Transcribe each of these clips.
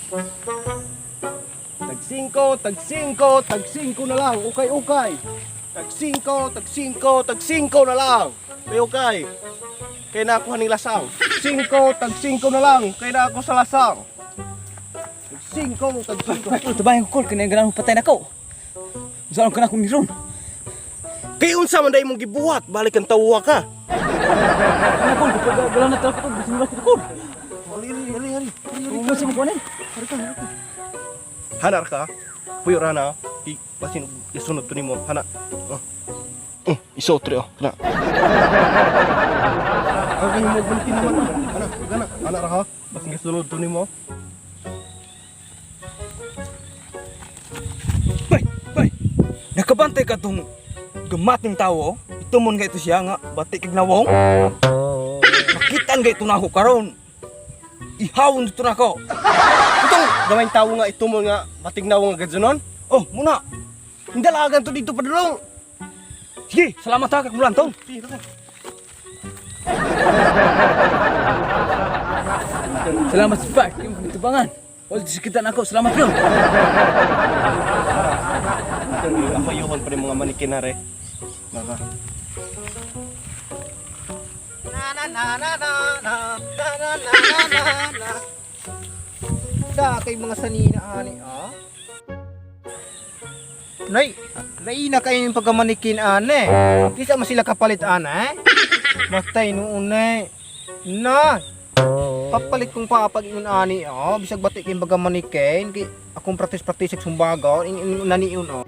Tag 5, tag 5, tag 5 na lang. Ukay, ukay. Tag 5, tag 5, tag 5 na lang. May ukay. Kaya na ako haning lasang. 5, tag 5 na lang. Kaya na ako sa lasang. Tag 5, tag 5. Ito ba yung call? Kaya ganang patay na ko. Saan ka na kung niron? Kay unsa man day mong gibuhat, balik ang tawwa ka. Ano call? Kapag galaw na talaga ko, gusto nila ko call. Ali, ali, ali, ali. Kung sa mga kunin. Hanar ka. Puyo rana. Ki basin isunod to nimo. Hana. Oh. Isuot ri oh. Kana. Ang kayo mo buntin naman. Ana, gana. Ana ra ha. Basin isunod to nimo. Bay, bay. Nakabantay ka tong gamating tao. Itumon nga ito siya nga batik kag nawong. Makitaan ga ito na ako karon. Ihawon dito na ako. Itong gamay tawo nga ito mo nga batignaw nga gadyonon. Oh, muna. Hindalagan to dito padulong. Sige, salamat ha kag mulantong. Sige, lako. Salamat sa park. Yung tubangan. Wala kita na ako. Salamat yun. Amayuhan pa rin mga manikin na re. Naka. Na na na na na na na na na na na. Da kay mga sanina ani ah. Nay, laina kayo yung pagkamanikin ane. Di sa man sila kapalit ane. Matay noon eh. Na. Papalit kong papag ingon ani ah. Bisag batik yung pagkamanikin kay akong practice-practice sa sumbaga in in naniyon oh.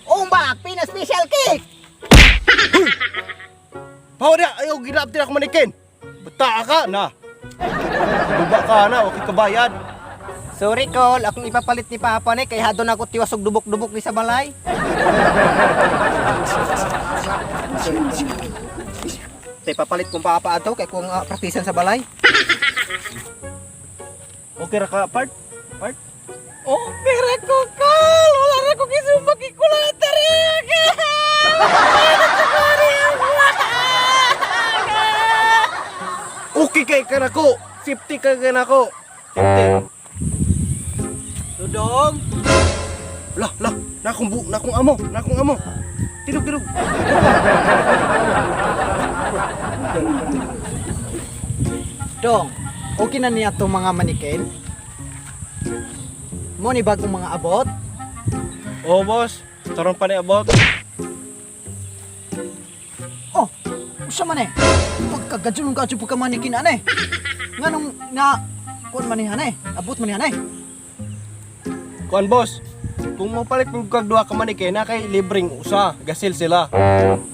Umbak, pina special cake. Pawa na, ayaw ginap din ako manikin. Bata ka na. Buba ka na, okay kabayad. Sorry, Col. Akong ipapalit ni Papa ni kay hadon ako tiwas og dubok-dubok ni sa balay. Tay papalit kong papa ato kay kung praktisan sa balay. Okay ra ka, part? Part? Oh, pera ko, Kal! Wala na ko kisumbag ikulata rin! Okay kay ka na ko. Safety ka ka na ko. Safety. Dudong. Lah, lah, nakong bu, nakong amo, nakong amo. Tidog, tidog. Dong, okay na niya tong mga manikin? Mo ni bagong mga abot? Oh, boss. Karon pa ni abot. Oh, usa man eh. Pagkagadyon ka pagka manikin ane. Nganong na kuan man ni ane, abot man ni ane. Kuan, boss. Kung mopalit mo kag duha ka manikin, na kay libreng usa, gasil sila.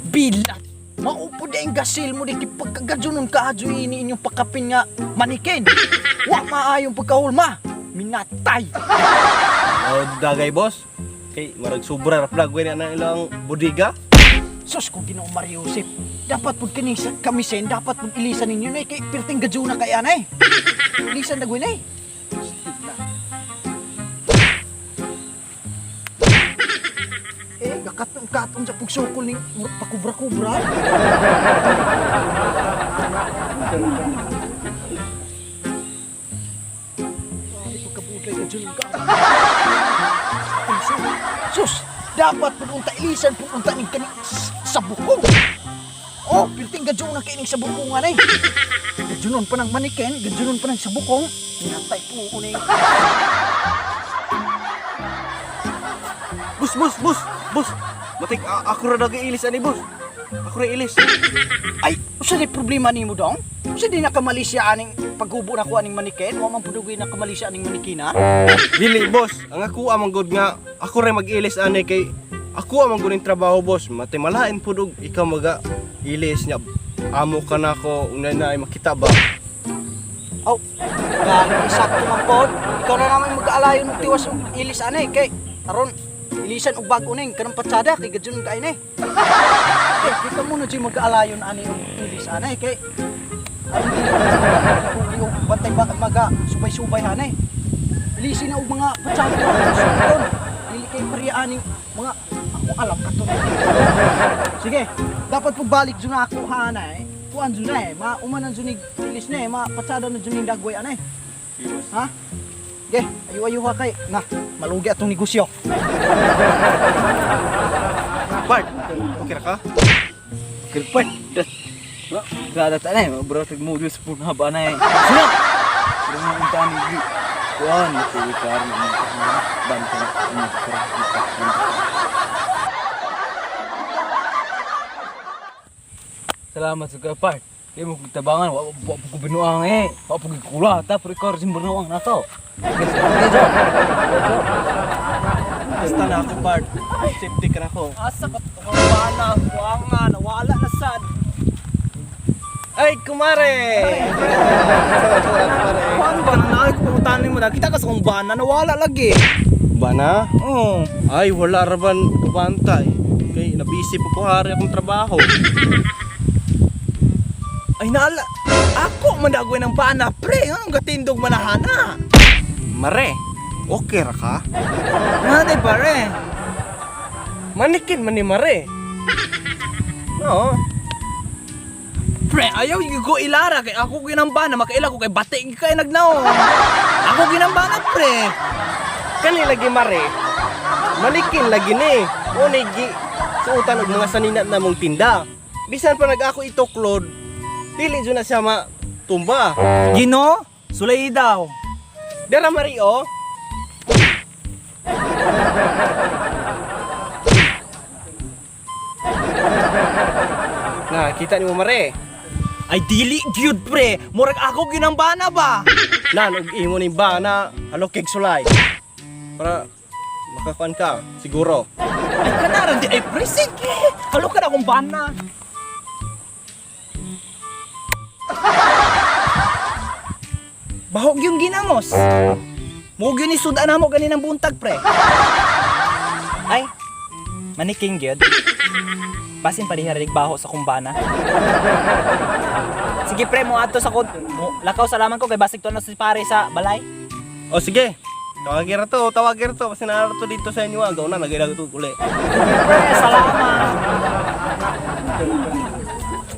Bilat! Maupo di ang gasil mo di kay pagkagadyonon ka adyo ini inyong pakapin nga manikin. Wa maayong pagkahulma. Minatay. Oh, dagay, boss. Kay marag sobra ra plag na na ilang bodega. Sus ko Ginoo Mario Joseph. Dapat pud kini sa kamisen, dapat pud ilisan ninyo na kay pirting gadyona kay anay. Ilisan na gwin eh. Eh, gakatong-katong sa pagsukol ning murag pakubra-kubra. Ay, pagkabudlay ka dyan ka. Sus, dapat pud unta ilisan pud unta ning kani sa bukong. Oh, pirting gadyo na kining sa bukong anay. Gadyonon pa ng maniken, gadyonon pa ng sa bukong. Natay po ni. Boss, boss, boss, boss. Matik ako ra nag-iilis ani, boss. Ako ra ilis. Ay, usa di problema nimo dong? Usa di nakamalisya aning paghubo na ko aning maniken? Wa man pudugoy nakamalisya aning manikina? Dili, boss. Ang ako amang good nga ako ra mag-ilis ani kay ako amang good trabaho, boss. Mati malain pud og ikaw maga ilis niya. Amo ka na ko, una na ay makita ba. Aw, gani sakto man pod. Ikaw na naman mag-aalayon og tiwas og ilis anay kay aron ilisan og bag-o ning kanang patsada kay gadyon kay ni. Eh, kita mo na dyan mag-aalayon ani og ilis anay kay aron dili na og bantay ba maga subay-subay hanay. Ilisin na og mga patsada mga sulton. Dili kay pareha aning mga ako alam ka to. Sige, dapat pagbalik dyan ako hanay. Kuha Makuan jud na eh. Maumanan jud ni ilis na eh. Mapatsada na jud ning dagway anay. Ha? Ge, ayo-ayo ha kay. Na, malugi atong negosyo. Bart, okay ra ka? Kirpan. Kada ta na, bro, tag mo sa puna ba na eh. Sino? Pero nga unta ni gi. Kuan, tuwi kar na banta ni kar. Salamat sa kapart. Kay mo kong tabangan, wa wa po ko binuang eh. Wa po kula ta pero ikaw rin binuang na to. Basta na ako, Bart. Safety ka na ako. Asa ka bana, buanga, nawala na sad. Ay, kumare! Paano ba nang nakikiputanin mo na? Kita ka sa kong bana, nawala lagi. Bana? Oo. Ay, wala raban kabantay. Kay nabisi po ko hari akong trabaho. Ay naala, ako man dagoy ng bana, pre. Anong gatindog manahana? Mare, okay ra ka? Nanay pare. Manikin man ni Mare. No. Pre, ayaw yung ko ilara kay ako ginambana, makaila ko kay bati kay nagnaon. Ako ginambana, pre. Kani lagi Mare. Manikin lagi ni. Unay gi suotan og mga sanina na mong tinda. Bisan pa nag ako ituklod, dili jud na siya matumba. Gino, sulay daw. Dara Mari oh. Na, kita nimo Mare. Ay dili gyud pre, murag ako ginambana ba? Nan og imo ni bana, halo kig sulay. Para makakuan ka siguro. Ay kanaran di ay pre, sige. Halo ka na akong bana. Bahog yung ginamos. Mo gyud ni sudan namo ganinang buntag pre. Ay, maniking gyud. Basin pa diha baho sa kumbana. Sige pre, mo adto sa mo, lakaw salaman ko kay basig to na si pare sa balay. O sige. Tawagin ra to, tawagin ra to kasi naara to dito sa inyo. Agaw na nagailag to uli. Pre, salamat.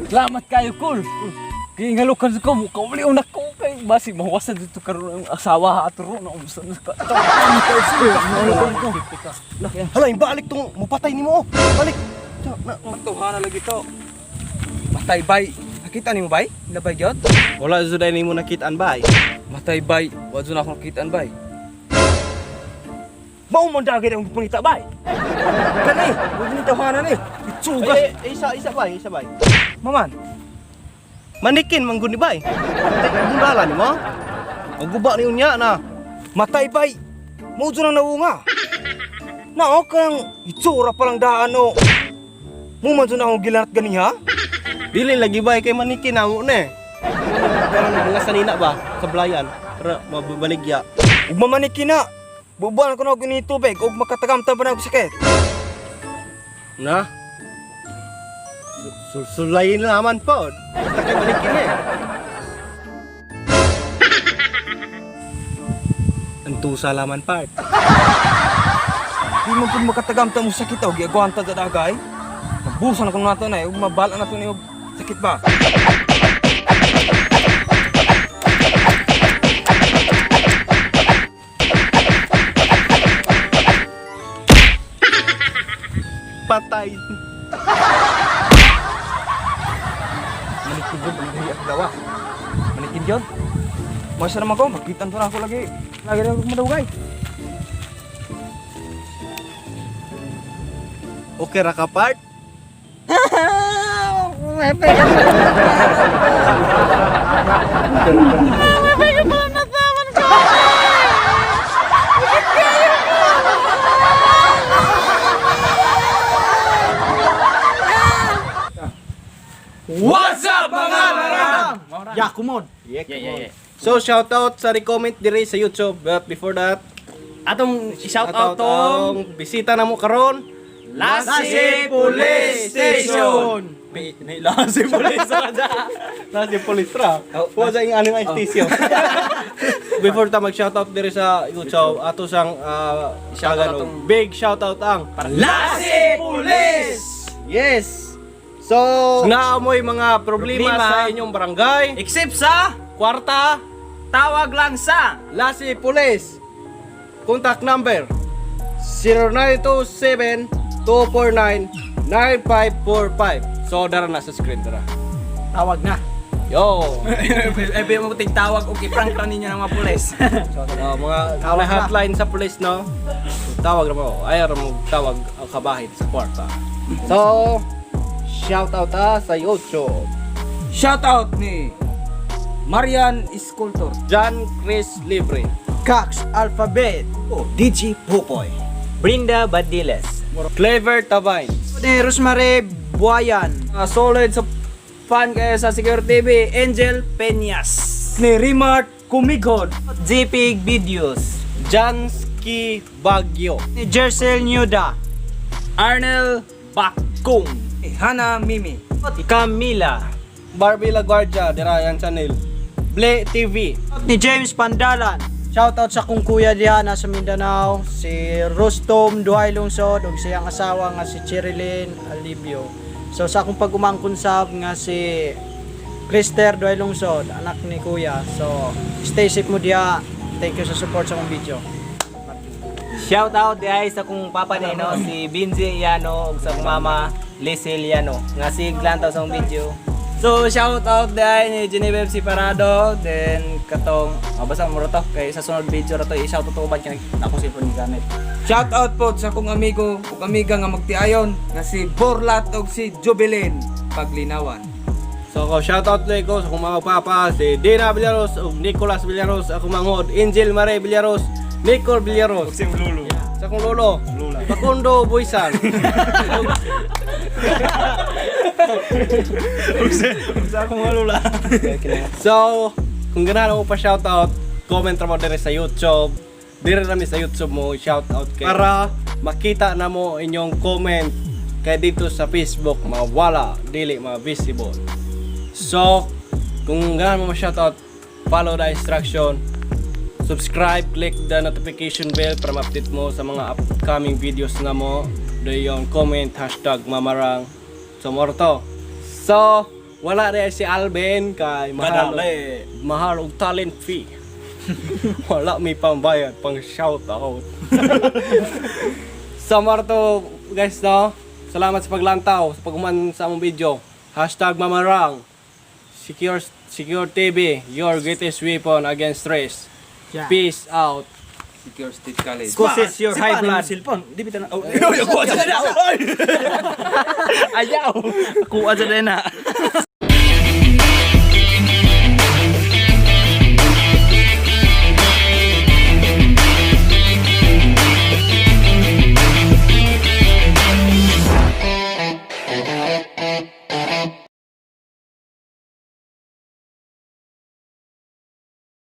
Salamat kayo, cool. Kay ngalo kan ko mo kauli una ko kay basi mahuwasan dito karon ang asawa ato ro na umsa na ka. Hala, yung balik tong mupatay nimo. Oh. Balik. Tiyo, na. Matuhana lagi to. Matay bay. Nakita nimo bay? Nabay gyud? Wala jud ay nimo nakitaan bay. Matay bay. Wa jud na akong nakitaan bay. Mao man dagay ang pangita bay. Kanay, wa ni tawhana ni. Itsuga. Ay, ay, isa isa bay, isa bay. Maman. Manikin man gud ni bay. Bundala nimo. Ang guba ni unya na. Matay bay. Mao jud ang nawunga. Nao kang itsura pa lang daan o. Mo man jud akong gilanat ganiha. Dili lagi bay kay manikin na mo na eh. Pero mga sanina ba sa balayan para mabaligya. Ug mamanikin na. Bubuan ko na og ni tubig ug makatagam ta ba na og sakit. Na? Sulayin naman po. Basta kay manikin eh. Ang tusa laman part. Di man pud makatagam ta mo sakit og giagwanta ta dagay. Nabusan ko nato na ug mabala na to ni og sakit ba. Patay. Manikin jud ang diri ang dawa. Manikin jud. Mo sa naman ko makita to na ako lagi. Lagi na ako madugay. Okay ra ka part? What's up mga larang? Ya, kumod. Yeah. So shout out sa recommend dire sa YouTube. But before that, Atong shout out tong ang bisita na mo karon. Lasi Police Station. Lasi Police ra. Lasi Police ra. Wa sa ing aning station. Before ta mag shout out dire sa YouTube, ato sang Shout out big shout out ang Lasi Police! Yes. So, naamoy mga problema, Problema. sa inyong barangay. Except sa Kwarta, tawag lang sa Lasi Police. Contact number 0927-249-9545. So, dara na sa screen, dara. Tawag na. Yo! Ay, ba mo tawag og i-prank lang ninyo ng mga pulis. So, mga Tawag mga na. hotline sa police, no? So, tawag na mo. Ayaw ra mo tawag ang kabahin sa kwarta. So, shout out sa YouTube. Shout out ni Marian Sculptor. John Chris Libre. Cox Alphabet. Oh, DJ Popoy. Brinda Badiles. Clever Tabine. Ni Rosemary Buayan. Solid sa fan kayo sa Secure TV, Angel Peñas. Ni Remart Kumigod. JPEG Videos. Jansky Bagyo. Ni Jersel Nuda. Arnel Bakong. Ni Hana Mimi. Camila. Barbie LaGuardia, Dirayan Channel. Ble TV. Ni James Pandalan. Shoutout sa kong kuya diha nasa Mindanao, si Rostom Duhay Lungsod ug siyang asawa nga si Cherilyn Alibio. So sa akong pag-umangkon sab nga si Krister Duhay Lungsod, anak ni kuya. So stay safe mo diha. Thank you sa support sa akong video. Shout out diay sa kong papa nino si Binzi Yano ug sa akong mama Lizel Yano nga siglantaw sa akong video. So shout out diay ni Genevieve C. Parado, then katong oh, basta mo to kay sa sunod video ra to i-shout out uban kay ako cellphone gigamit. Shout out po sa akong amigo ug amiga nga magtiayon nga si Borlat ug si Jubilin Paglinawan. So, ko shout out ko sa akong mga papa, si Dina Villaros ug Nicolas Villaros, akong manghod, Angel Marie Villaros, Nicole Villaros. Sa lolo. Sa akong lolo. Facundo Buisan. Sa akong lula. So, kung ganahan mo pa shout out, comment ra mo dire sa YouTube. Dire ra mi sa YouTube mo shout out kay para makita na mo inyong comment kay dito sa Facebook mawala dili ma visible. So, kung ganahan mo ma-shout out, follow the instruction. Subscribe, click the notification bell para ma-update mo sa mga upcoming videos na mo. Dayon comment #mamarang. So, more to. So, wala na si Alvin kay mahal, mahal og talent fee. Wala may pambayad pang shout out. So, more to guys, no? Salamat sa paglantaw, sa paghuman sa among video. #mamarang. Secure Secure TV, your greatest weapon against stress. Yeah. Peace out. Secure State College. Causes your high blood. Cellphone, di bitan. Oh, kuha sa na. Ayaw. Kuha sa na.